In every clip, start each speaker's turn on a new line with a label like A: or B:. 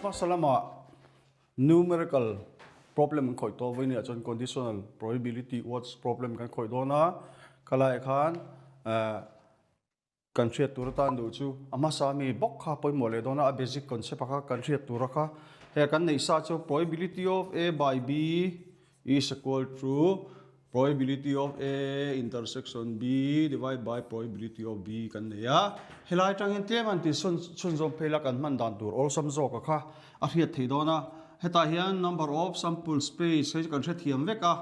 A: hmasa lama numerical problem kan khawih tawh vawiin ah chuan conditional probability words problem kan khawih dawn a, khalai khan eh kan hriat tur atan duh chu a hmasa mi bawk kha pawimawh leh dawn a, a basic concept a kha kan hriat tur a kha he kan neih sa chu probability of A by B is equal to Probability of A intersection B divide by probability of B kan nei a. Helai atang hian tlem an ti chhunzawm phei la kan hman dan tur awlsam zawk a kha a hriat theih dawn a. Hetah hian number of sample space hei chu kan hrethiam vek a,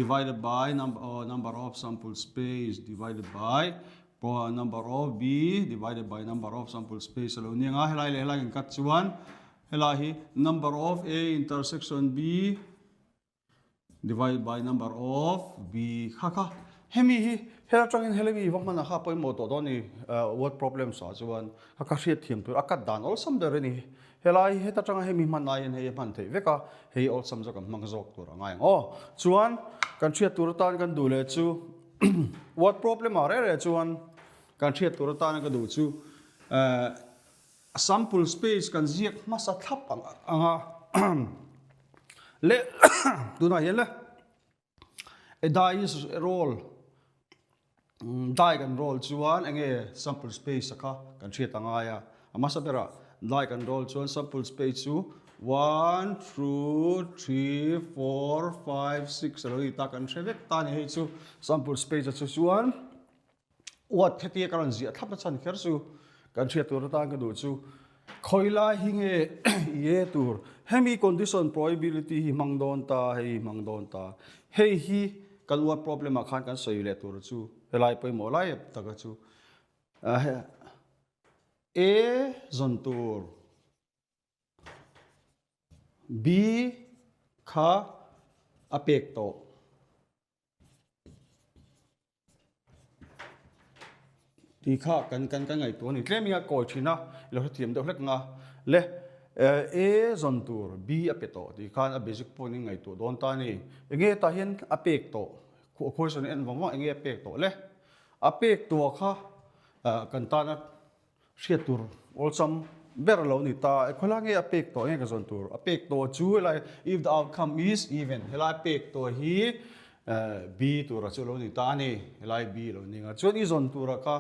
A: divided by number of sample space divided by number of B divided by number of sample space a lo ni ang a. Helai leh helai kan cut chuan helai hi number of A intersection B Divide by number of B kha kha hemi hi hel atangin helemi va hman a kha pawimawh tawh dawn ni word problems ah chuan kha kha hriat thiam tur a cut dan awlsam ber a ni helai hi heta tanga hemi hman aiin hei a hman theih vek a hei awlsam zawk an hmang zawk tur a ngai ang aw chuan kan hriat tur atan kan duh leh chu word problem ah reh reh chuan kan hriat tur atan ka duh chu Sample space kan ziak hmasa thlap ang a le tunah hian le a die is a roll die kan roll chuan enge sample space a kha kan hriat a ngai a a hmasa berah die kan roll chuan sample space chu 1 2 3 4 5 6 a lo ni ta kan hre vek ta a ni hei chu sample space a chu chuan Uat hetia ka rawn ziah thlap na chhan kher chu kan hriat tur atan ka duh chu khawi lai hi nge i e tur hemi condition probability hi hmang dawn ta hei hmang dawn ta hei hi kan uat problem ah khan kan sawi leh tur chu helai pawimawh lai taka chu e zawn tur B kha a pek tawh. Tih kha kan kan kan ngaihtuah a ni. Tlem in a kawi thin a, i lo hrethiam deuh hlek ang a. Le A zawn tur B a pe tawh tih khan a basic point in ngaihtuah dawn ta a ni. Enge tah hian a pek tawh, question en vang vang enge a pek tawh le. A pek tawh kha kan tana Hriat tur awlsam ber a lo ni ta. E khawilai nge a pek tawh nge ka zawn tur? A pek tawh chu helai if the outcome is even helai pek tawh hi B tura chu a lo ni ta a ni. Helai B a lo ni ang a. Chuan i zawn tura kha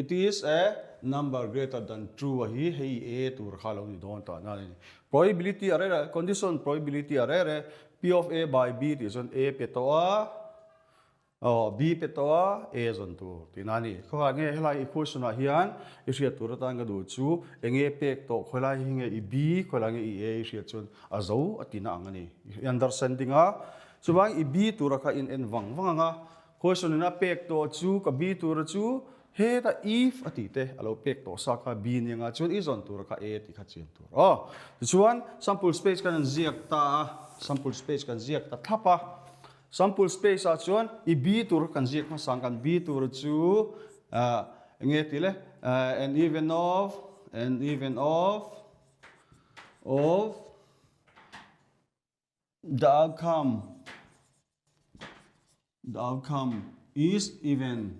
A: it is a number greater than 2 a hi hei A tur kha a lo ni dawn ta na a ni. Probability a rere condition probability a rere P of A by B tih chuan A pe tawh a. Aw, B pe tawh a, A zawn tur tihna a ni. Khawhah nge helai equation ah hian i hriat tur atan ka duh chu eng nge pek tawh, khawilai hi nge i B, khawilai nge i A i hriat chuan a zo a tihna ang a ni. I understanding a, chuvangin i B tura kha in en vang vang ang a, question in a pek tawh chu ka B tura chu heta if a tih te a lo pek tawh sa kha B ni anga chuan i zawn tura kha A tih kha chian tur. Aw, tichuan sample space kan han ziak ta a, sample space kan ziak ta thlap a. Sample space ah chuan i B tur kan ziak hmasa ang, kan B tur chu eng nge tih le an even of an even of of the outcome the outcome is even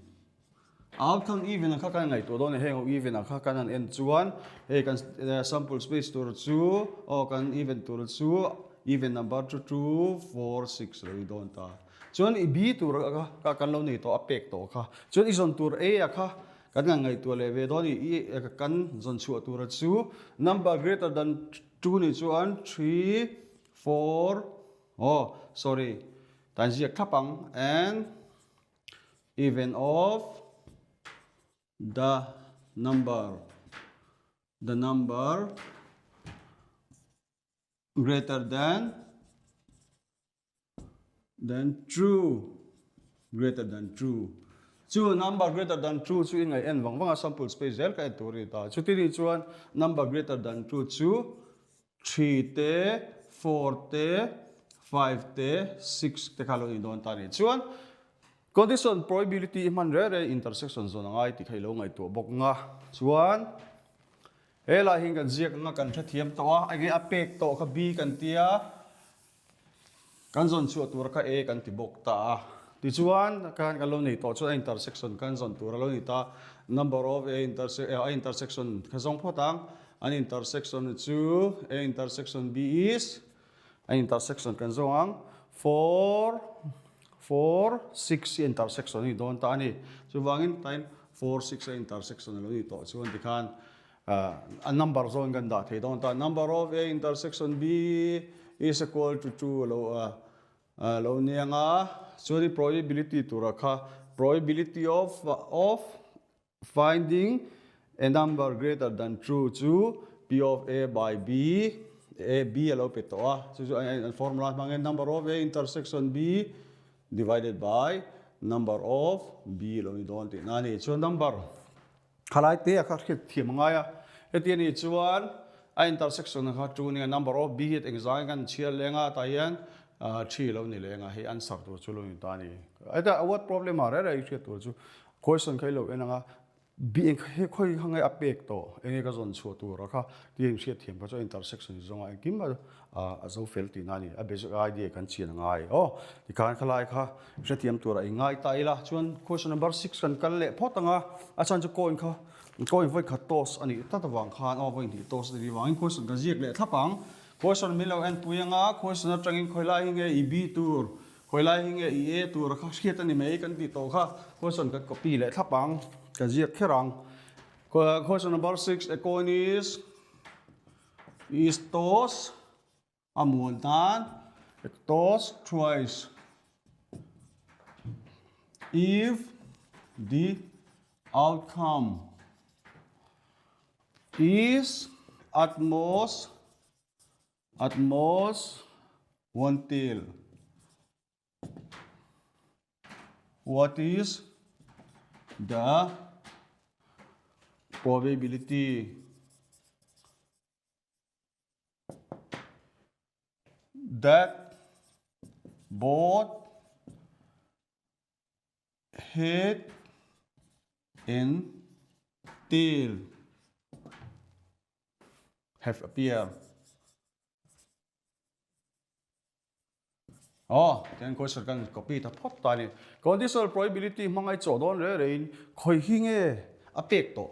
A: outcome even a kha kan ngaihtuah dawn a ni heng ho even a kha kan han en chuan hei kan sample space tur chu aw kan even tur chu even number chu 2 4 6 lo ni dawn ta chuan i b tur a kha kan lo nei tawh a pek tawh kha chuan i zawn tur a a kha kan han ngaihtuah leh ve dawn a ni i kan zawn chhuah tur a chu number greater than 2 ni chuan 3 4 aw sorry tan ziak thlap ang and Even of the number the number greater than than 2 greater than 2 chu number greater than 2 chu in ngaih en vang vang a sample space zel ka en tur a ni ta chuti ni chuan number greater than 2 chu 3 te 4 te 5 te 6 te kha lo ni dawn ta a ni chuan Condition probability i hman reh reh intersection zawn a ngai tih kha i lo ngaihtuah bawk nga chuan he lai hian kan ziak anga kan hrethiam tawh a enge a pek tawh kha B kan tia kan zawn chhuah tur kha A kan ti bawk ta a. Tichuan, khan kan lo nei tawh chuan a intersection kan zawn tur a lo ni ta. Number of A interse a intersection kha zawng phawt ang. An intersection chu A intersection B is a intersection kan zawng ang. 4 4 6 hi intersection a ni dawn ta a ni. Chuvangin tain 4 6 a intersection a lo ni tawh chuan tikhan a number zawng kan dah thei dawn ta. Number of A intersection B is equal to 2 a lo a lo niang a. Chuan probability tura kha probability of of Finding a number greater than 2 chu P of A by B, A, B a lo pe tawh a, chu chu an formula hmangin number of A intersection B divided by number of B lo ni dawn tihna a ni. Chuan number khalai te a kha hriat thiam a ngai a, heti a nih chuan a intersection kha 2 nia number of B hi engzangin kan chhiar leng a, tah hian 3 lo ni leng a, hei answer tur chu lo ni ta a ni. Heta word problem ah reng reng i hriat tur chu Question kha i lo en ang a, bi eng he khawi kha nge a pek tawh, enge ka zawn chhuah tur a kha tih eng hriat thiam kha chu a intersection zawng a engkim a a zo fel tihna a ni, a basic idea kan chian a ngai aw. Tikhan khalai kha hrethiam tur a ingai ta ila chuan question number six kan kal leh phawt ang a, a chhan chu coin kha coin vawi khat toss a nih tlat avang khan aw vawi hnih toss a nih avangin question ka ziak leh thlap ang. Question min lo enpui ang a, question atangin khawi lai hi nge i bi tur Khawi lai hi nge i e tur kha hriat a ni mai kan tih tawh kha question kan copy leh thlap ang ka ziak kher ang. Question number 6 a coin is is toss a muan tan toss twice if the outcome is at most At most one tail. What is the probability that both head and tail have appeared. Oh, ten question kan copy ta phawt ta ni. Conditional probability hmangai chaw dawn re rein khoi hi nge a pek tawh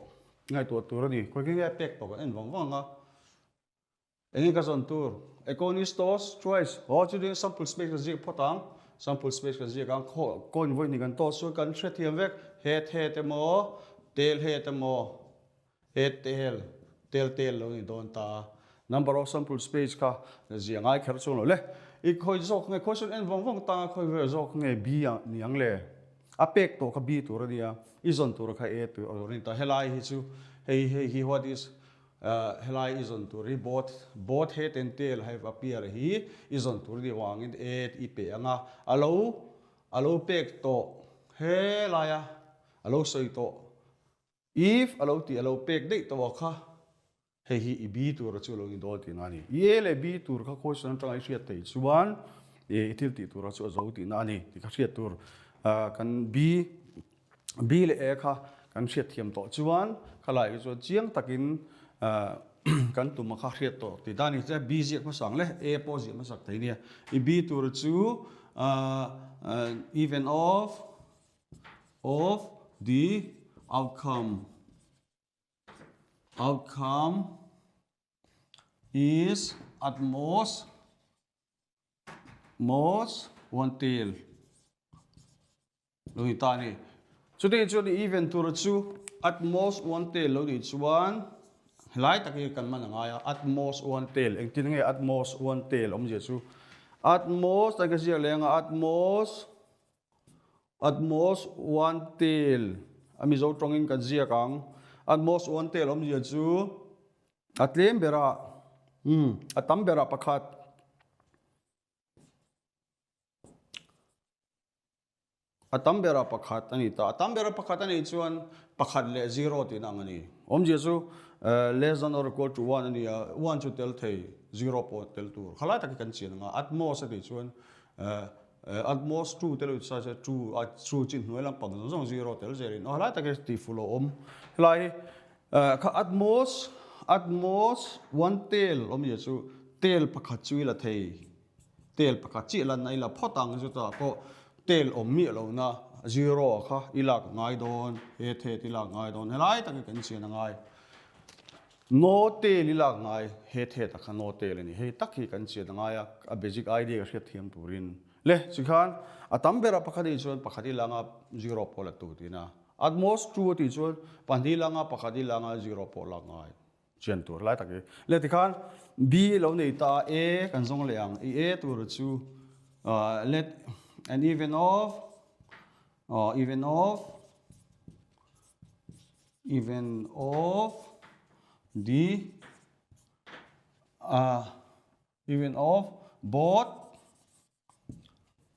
A: ngai tuah tur ani. Khoi hi nge a pek tawh kan en vang vang a. Enge ka zawn tur? Econistos choice Aw chu ding sample space ka ziak phawt ang. Sample space ka ziak ang. Khaw coin vawi hnih kan toss chuan kan hrethiam vek. Het het emaw, tel het emaw, het tel, tel tel lo ni dawn ta. Number of sample space kha ziah ngai kher chuang lo le. I khawi zawk nge question en vawng vawng tanga khawi vel zawk nge B ang ni ang le. A pek tawh kha B tur a nia, i zawn tur kha A tur a ni ta. Helai hi chu hei hei hi what is Helai i zawn tur hi both both head and tail have appear hi i zawn tur ni vangin e i pe ang a, a lo a lo pek tawh helaia a lo sawi tawh if a lo tih a lo pek daih tawh a kha hei hi i b tur a chu lo ni dawn tihna a ni. I a leh b tur kha question atanga i hriat theih chuan i thil tih tur a chu a zo tihna a ni tih kha hriat tur kan b B leh E kha kan hriatthiam tawh chuan khalai hi chuan chiang takin kan tum a kha hriat tawh tih dan hi chuan B ziak hmasa ang le A pawh ziak hmasak thei nia. I B tur chu even of of the outcome outcome is at most most one tail. Lo ni ta a ni. Chutih chuan i event tur chu at most one tail lo nih chuan helai tak hi kan man a ngai a, at most one tail engtin nge at most one tail awmzia chu at most an ka ziak leh anga at most at most one tail a Mizo tawngin kan ziak ang at most one tail awmzia chu a tlem berah umm a tam berah pakhat A tam bera pakhat a ni ta. A tam bera pakhat a nih chuan pakhat leh zero tihna ang a ni. Awmzia chu less than or equal to one a ni a, one chu tel thei, zero pawh tel tur. Khalai tak hi kan chian ang a, at most a tih chuan at most two tel sa se two a two chin hnuai lampang zawng zawng zero tel zelin aw helai tak hi tih fuh lo awm. Helai hi kha at most at most one tail awmzia chu tail pakhat chu i la thei. Tel pakhat chiah lan a ila phawt ang chutah pawh Tail awm miah lohna zero a kha i lak ngai dawn, head head i lak ngai dawn, helai tak hi kan chian a ngai. No tail i lak ngai, head head a kha no tail a ni, hei tak hi kan chian a ngai a, a basic idea ka hriat thiam turin. Le, chikhan a tam berah pakhat i chuan pakhat i langa zero pawh la tu tihna, at most two a tih chuan pahnih langa pakhat i langa zero pawh lak ngai. Chian tur lai tak i. Le tikhan B lo nei ta A kan zawng leh ang. I A tur chu let an even of even of even of D even of both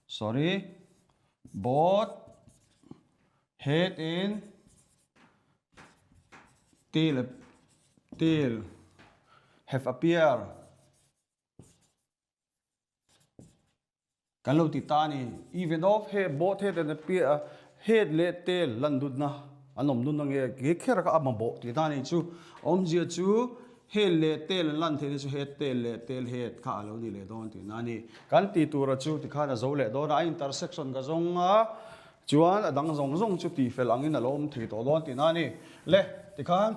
A: sorry both head and tail tail have appear kan lo ti ta a ni even of he both head and appear head leh tail lan dutna an awm dun ange he kher kha a mamawh tih ta a ni chu awmzia chu Head leh tail an lan theihna chu head tail leh tail head kha a lo ni leh dawn tihna a ni. Kan tih tura chu tikhan a zo leh dawn a, a intersection ka zawng a, chuan a dang zawng zawng chu tihfel angin a lo awm thei tawh dawn tihna a ni. Le, tikhan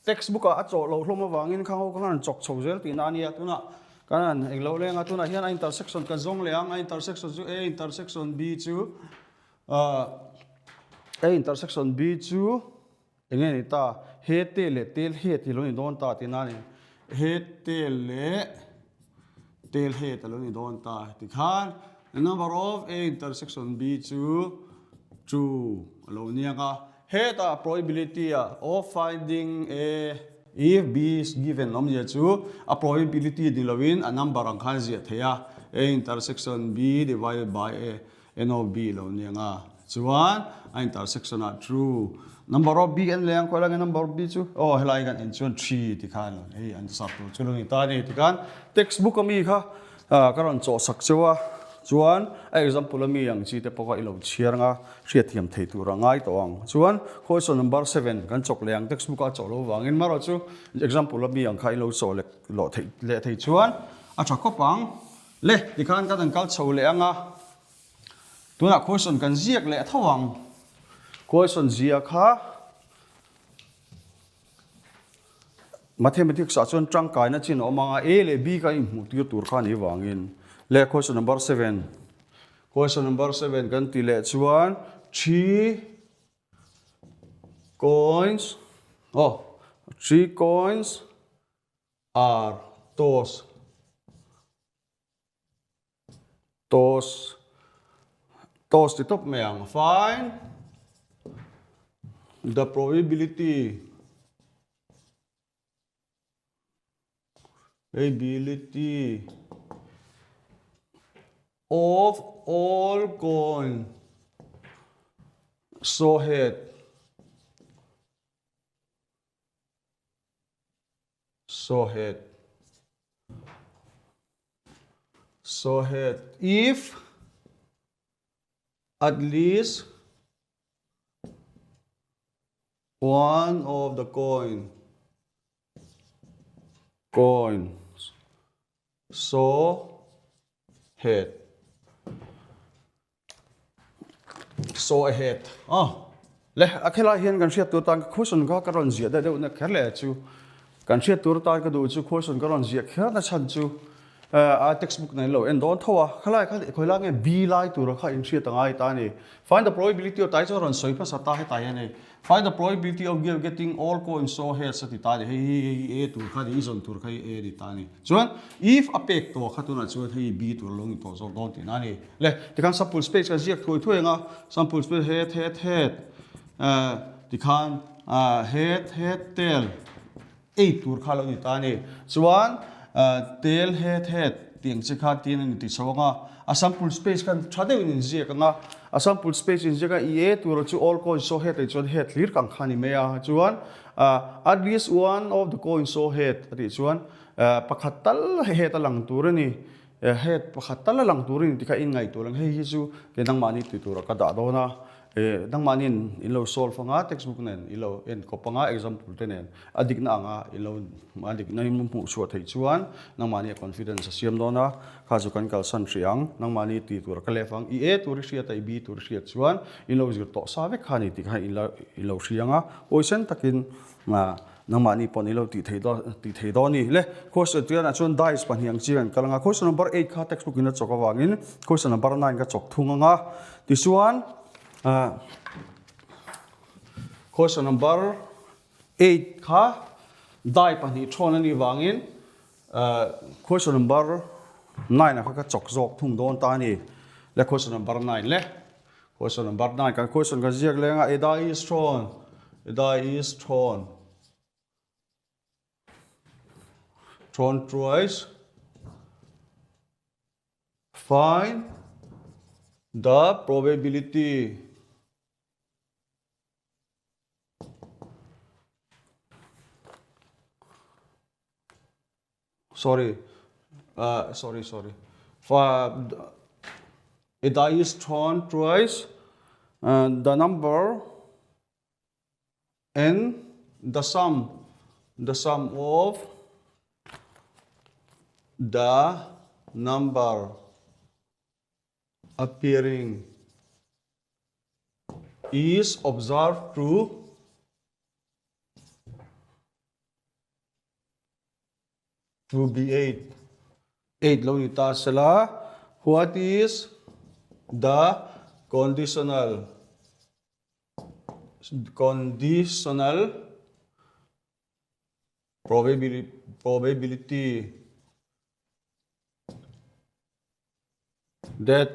A: textbook ah a chawh loh hlawm avangin khang ho kha an chawk chho zel tihna a nia. Tunah kan han englo leng a, tunah hian a intersection ka zawng leh ang, a intersection chu A intersection B chu, A intersection B chu, Enge ni ta? He te leh tel het hi lo ni dawn ta tihna a ni. He tel leh tel het a lo ni dawn ta. Tikhan the number of A intersection B chu two a lo niang a. Hetah probability a of finding A if B is given awmzia chu a probability ni lovin a number ang khan ziah theih a. A intersection B divided by A NOB lo ni anga chuan a intersection ah true number of B an leng khawi lai nge number of B chu aw helai kan en chuan three ti khan hei an sap tur chu lo ni ta a ni tikhan textbook ami kha ka rawn chawh sak cheu a chuan a example ami ang chi te pawh kha i lo chhiar anga hriatthiam thei tur a ngai tawh ang chuan question number seven kan chawk leh ang textbook a chawh lo vangin marawh chu example ami ang kha i lo chawh leh lawh theih leh thei chuan a tha khawp ang. Le, tikhan kan han kal chho leh ang a, tunah question kan ziak leh tho ang. Question zia kha Mathematics ah chuan tangkaina chin a awm ang a, A leh B kha inhmuh tir tur kha ni vangin. Le, question number seven. Question number seven kan ti leh chuan three coins, oh, three coins Ar toss toss toss ti tawp mai ang find the probability ability of all coin so head Sawhead Sawhead If at least one of the coin coins saw head Saw a head a le a khelai hian kan hriat tur tan question kha ka rawn ziah deuh deuh na kher leh chu kan hriat tur tan ka duh chu question ka rawn ziah kher na chhan chu a textbook nen lo en dawn tho a khalai kha khawilai nge B lai tura kha in hriat a ngai ta a ni find the probability of tai chuan rawn sawi hmasa ta hetai hian hei Find the probability of girl getting all coins so heads a ti ta a ni. Hei hi hei A tur kha a ni, i zawn tur kha hi A a ni ta a ni. Chuan if a pek tawh kha tunah chuan hei B tur a lo ni tawh zawk dawn tihna a ni. Le, tikhan sample space kan ziak thuai thuai ang a, sample space head head head eh tikhan ah head head tail. Ei tur kha lo ni ta a ni. Chuan tel het het tih ang chi kha tin a ni tih chho ang a, a sample space khan tha deuhin in ziak ang a, a sample space in ziak a i e tura chu all coins saw het anih chuan het hlir kang kha a ni mai a, chuan at least one of the coins saw het a tih chuan pakhat tal het a lang tur a ni, het pakhat tal a lang tur a ni tih kha in ngaihtuah lang, hei hi chu kei nangmahni tih turah ka dah dawn a. Eh, nangmahniin in lo solve anga, textbook nen i lo en kawp anga, example te nen a dikna anga i lo a dikna in hmuh chhuah theih chuan nangmahni a confidence a siam dawn a, kha chu kan kalsan hrih ang, nangmahni tih tur ka lef ang, i A tur i hriat a, i B tur i hriat chuan in lo zir tawh sa vek kha a ni tih kha in la i lo hria anga, awisen takin nangmahni pawh ni lo tih thei dawn tih thei dawn a ni. Le, question tianah chuan dice pahnih ang chi kan kal anga, question number eight kha textbook in a chawk avangin question number nine ka chawk thung anga, Tichuan, question number 8 kha dai pahnih thawn a nih vangin question number 9 ah kha ka chawk zawk thung dawn ta a ni. Le question number 9 le. Question number 9 kan question kan ziak leng a, a die is thrown, a die is thrown. Thrown twice. Find the probability sorry uh, sorry sorry for a die is thrown twice and the number and the sum the sum of the number appearing is observed to to be 8 8 lo ni ta sela what is the conditional conditional probability that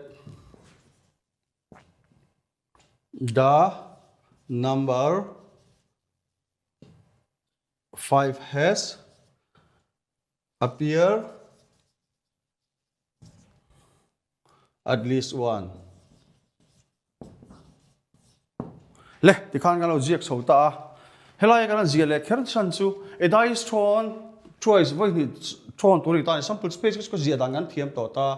A: the number 5 has appear at least one. Le, tikhan kan lo ziak chho ta a. Helai kan ziah leh kher chhan chu a die is thrown twice vawi hnih thrown tur a ni ta a ni. Sample space kha chu ka ziah dan kan thiam tawh ta.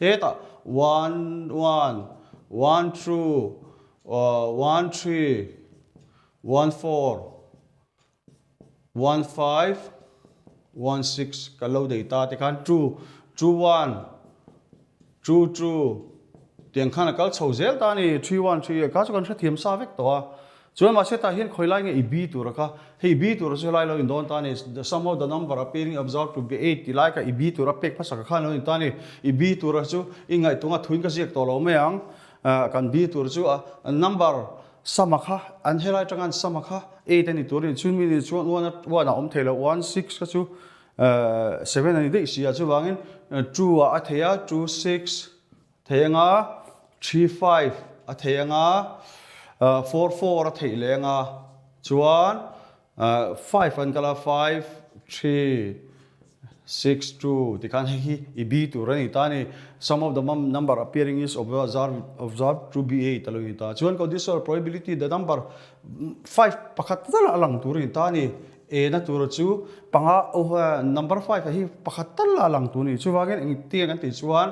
A: Hetah one one one two one three one four 1 5 1 6 ka lo dei ta te khan 2 2 1 2 2 tiang khan a kal chho zel ta a ni 3 1 3 kha chu kan hrethiam sa vek tawh a chuan mahse tah hian khawi lai nge i bi tur a kha hei bi tur chu helai lo in dawn ta a ni the sum of the number appearing observed to be 8 ti lai kha i bi tur a pek hmasa ka khan lo in ta a ni i bi tur a chu i ngaihtuah a thuin ka ziak tawh lo mai ang kan bi tur chu a number Sama kha an helai atanga an sama kha 8 a ni tur a ni. Chun mi ni chuan one a one a awm thei lo 1 6 kha chu 7 a ni daih si a chuvangin 2 ah a thei a 2 6 thei anga 3 5 a thei anga 4 4 a theih leh anga chuan 5 an kal a 5 3 6 2 tikhan hei hi i bi tur a ni ta a ni. Sum of the number appearing is observed to be 8 a lo ni ta. Chuan conditional probability the number 5 pakhat tal a lang tur a ni ta a ni. A na tur chu panga number 5 a hi pakhat tal a lang tur a ni. Chuvangin engtiang an tih chuan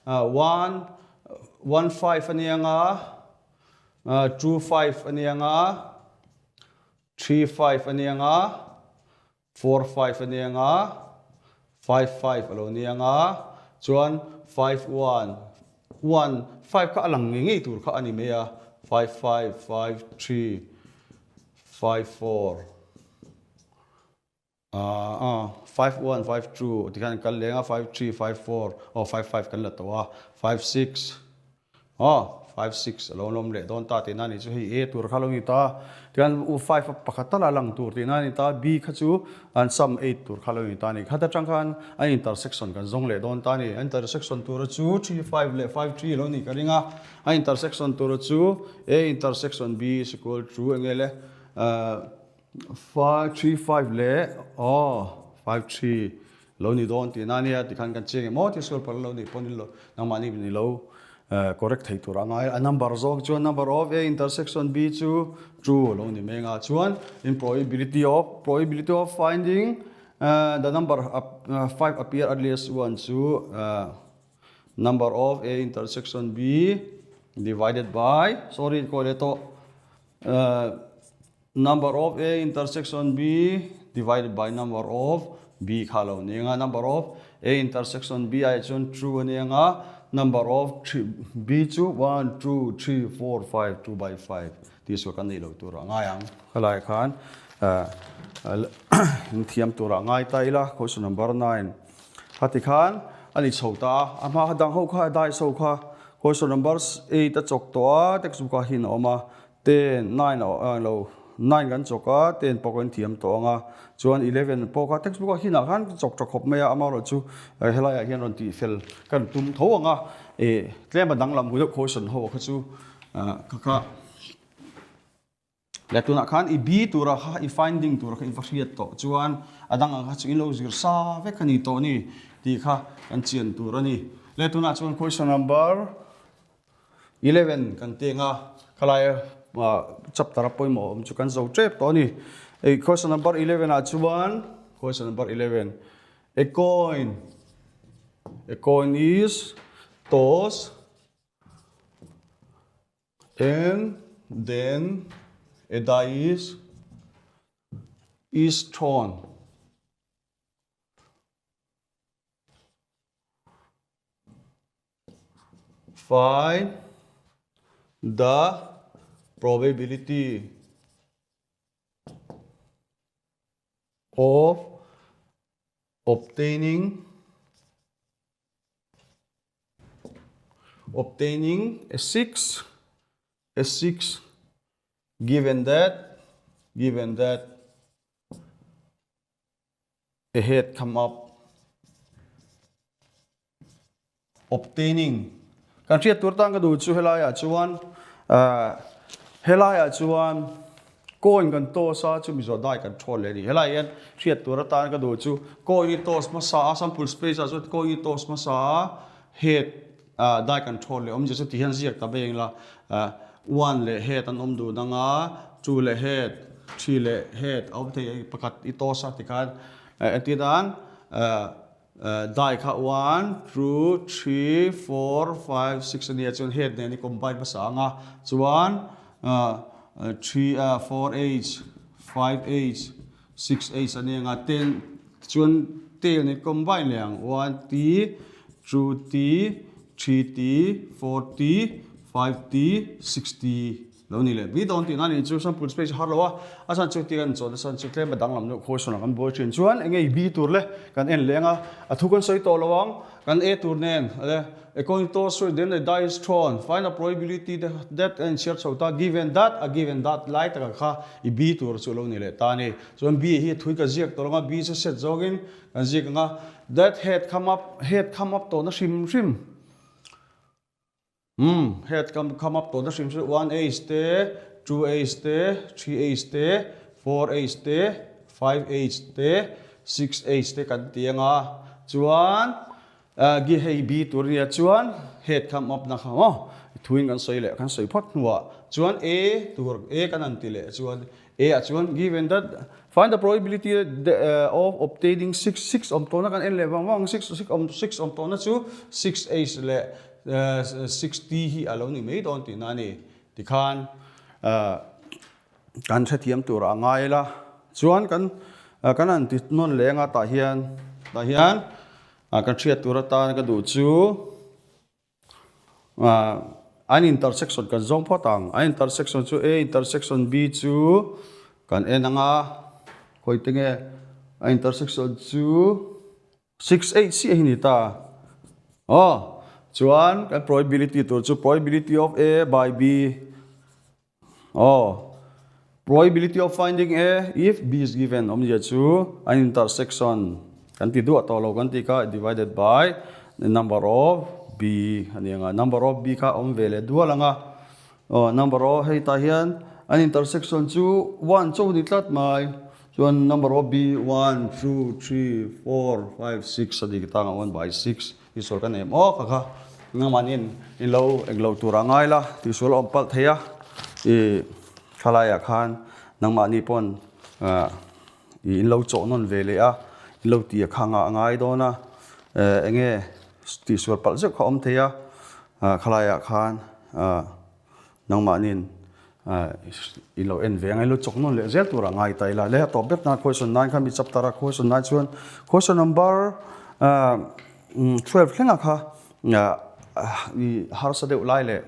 A: 1 1 5 a ni anga 2 5 a ni anga 3 5 a ni anga 4 5 a ni anga, 5 5 a lo ni anga, chuan 5 1 1 5 kha a lang ngei ngei tur kha a ni mai a, 5 5 5 3 5 4 ah 5 1 5 2 tikhan an kal leng a, 5 3 5 4 aw 5 5 kan la tawh a, 5 6 Aw, 5 6 a lo lawm leh dawn ta tihna a nih chu hei A tur kha lo ni ta, tichuan u 5 a pakhat tal a lang tur tihna a ni ta, B kha chu an sum 8 tur kha lo ni ta a ni. Khat atang khan an intersection kan zawng leh dawn ta a ni. An intersection tura chu 3 5 leh 5 3 a lo nih ka ring a, a intersection tura chu A intersection B is equal to eng nge le 3 5 leh aw 5 3 Lo ni dawn tihna ania tikhan kan chiang em aw tih sual palh lo nih pawn in lo nangmahni ni lo correct thei tur a ngai a number zawk chuan number of A intersection B chu 2 lo ni mai anga chuan in probability of probability of finding the number 5 appear at least 1 chu number of A intersection B. Divided by, sorry kawi leh tawh, number of A intersection B divided by number of B kha lo ni anga, number of A intersection B ai chuan 2 a ni anga, number of B chu 1, 2, 3, 4, 5, 2 by 5 tih sual kan neih loh tur a ngai ang. Khalai khan in thiam tur a ngai ta ila, question number 9 kha tikhan a ni chho ta a, a hma kha dang ho kha a dai so kha question number 8 a chawk tawh a, textbook ah hian a awm a, 10, 9 a lo 9 kan chawk a, 10 pawh kan thiam tawh ang a, chuan 11 pawh kha textbook ah hian ah khan chawk tha khawp mai a, amaherawh chu helai ah hian rawn tih fel kan tum tho ang a, ih tlem a danglam hu deuh question ho kha chu kha kha leh tunah khan i bi tura kha i finding tura kha i va hriat tawh chuan a dang ang kha chu in lo zir sa vek a ni tawh ni tih kha kan chian tur a ni. Leh tunah chuan question number 11 kan teng a, khalai chapter a pawimawh awm chu kan zo tep tawh a ni. Ei question number 11 ah chuan question number 11 a coin a coin is tossed And then a die is is thrown. Find the probability of obtaining obtaining a 6 a 6 given that given that a head come up obtaining kan hriat tur tan ka duh chu helai ah chuan helai ah chuan Coin kan toss a, chumi zawh dai kan thawn leh a ni. Helai hian hriat tur atan ka duh chu coin hi toss hmasa a, sample space ah chuan coin hi toss hmasa a, head ah dai kan thawn leh awmzia chu ti hian ziak ta mai engla ah one leh head an awm dun anga two leh head, three leh head a awm thei pakhat i toss a tikhan entir nan ah dai kha one, two, three, four, five, six a nia chuan head nen i combine hmasa anga chuan 3 a 4 h 5 h 6 h a ni ang a ten chuan tail nen combine leh ang 1 t 2 t 3 t 4 t 5 t 6 t lo ni leh mai dawn tihna a nih chu sample space a har lo a a chhan chu tia kan chawn nasa chu tlem a danglam deuh khawi sawn ah kan buai thin chuan eng nge i bi tur le kan en leng a a thu kan sawi tawh lo ang Kan e tur nen le according to Sir then a die is thrown find a probability that a inchhiar chho ta given that a given that lai taka kha i b tur chu lo ni leh ta a ni. Chuan b hi thui ka ziak tawh lo ang a b chu set zawngin kan ziak ang a that head come up head come up tawhna hrim hrim Umm head come come up tawhna hrim hrim one h te two h te three h te four h te five h te six h te kan ti ang a chuan gi hei b tur nia chuan head come up na kha maw thuin kan sawi leh kan sawi phawt hnuah chuan a tur a kan han ti leh chuan a ah chuan given that find the probability of obtaining 6 6 awm tawhna kan en leh vang vang 6 6 awm 6 awm tawhna chu 6 h leh 60 hi a lo ni mai dawn tihna a ni. Tikhan kan hrethiam tur a ngai la. Chuan kan kan han ti nawn leh anga tah hian tah hian kan hriat tur atan ka duh chu an intersection kan zawng phawt ang. An intersection chu A intersection B chu kan en anga khawi te nge a intersection chu 6 8 chiah hi ni ta. Aw, chuan kan probability tur chu probability of A by B. Aw, probability of finding A if B is given awmzia chu an intersection kan ti duah tawh lo kan tih kha divided by the number of B a ni ang a. Number of B kha awm ve leh dual ang a. Aw, number of hei tah hian an intersection chu 1 chauh ni tlat mai. Chuan number of B 1, 2, 3, 4, 5, 6 a dik tang a 1 by 6 tihsual ka nei em aw kha kha nangmahni in in lo eng lo tur a ngai la tihsual a awm palh thei a i thlalai ah khan nangmahni pawn ah i in lo chawh nawn ve leh a in lo tih kha a ngai dawn a eng nge tihsual palh zeuh kha a awm thei a ah khalai ah khan. Nangmahniin i lo en ve ang, i lo chawk nawn leh zel turah ngai ta ila. Le a tawp ber nan question 9 kha mi chapter a question 9 chuan question number 12 thlengah kha i harsa deuh lai leh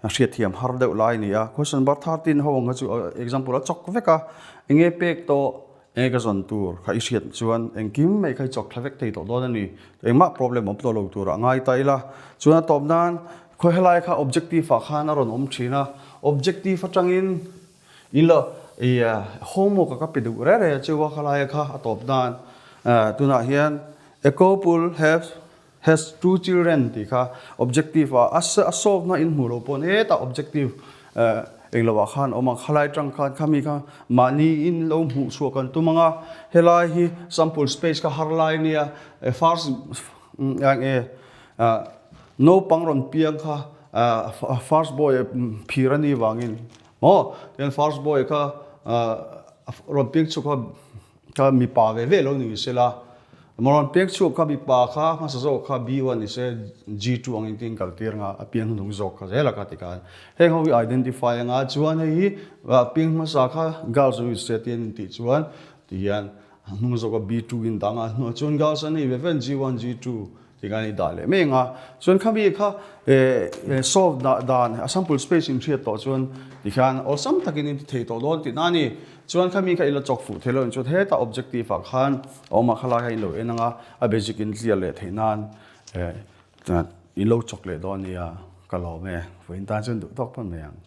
A: hriatthiam har deuh lai a ni a. Question number 13 ho ang kha chu example a chawk vek a, enge pek tawh Enge ka zawn tur kha i hriat chuan engkim mai kha i chawk thla vek thei tawh dawn a ni. Engmah problem awm tawh lo turah ngai ta ila. Chuan a tawp nan khawi helai kha objective ah khan a rawn awm thin a, objective atangin in lo i homework a ka pe duh reh reh a chu a khalai kha a tawp nan tunah hian a couple have Has two children tih kha objective ah a a solve na in hmuh loh pawn hetah objective eng lo ah khan awm ang khalai tang khan khami kha mahni in lo hmuh chhuah kan tum ang a helai hi sample space kha har lai ania first eng e naupang rawn piang kha first boy phir a nih vangin maw tichuan first boy kha rawn piang chhuak kha Kha mipa ve ve lo ni sela, Moron pek chhuak kha mipa kha hmasa zawk kha B1 ni se G2 angin tin kal tir anga a piang hnung zawk kha zel a kha ti khan heng ho hi identify anga chuan hei hi piang hmasa kha girls ni se tiin in tih chuan ti hian a hnung zawk a B2 in dang a hnuah chuan girls an nei ve ve G1 G2 Ti khan i dah leh mai ang a, chuan khami kha solve dah dan a sample space in hriat tawh chuan ti khan awlsam takin in ti thei tawh dawn tihna a ni. Chuan khami kha i la chawk fuh thei lo in chuan hetah objective ah khan a awm a khalai kha in lo en ang a, a basic in clear leh theih nan in lo chawk leh dawn nia ka lawm e, vawiin tan chuan duh tawk pawn mai ang.